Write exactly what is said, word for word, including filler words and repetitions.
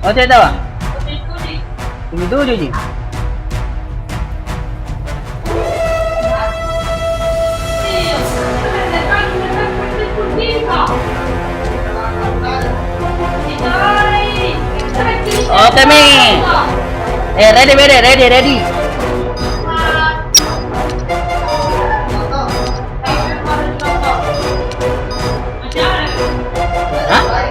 Oh, tidak tahu, ah? Tujuh tujuh ji. Oke, Mi. Eh, ready, ready, ready, ready. Hah?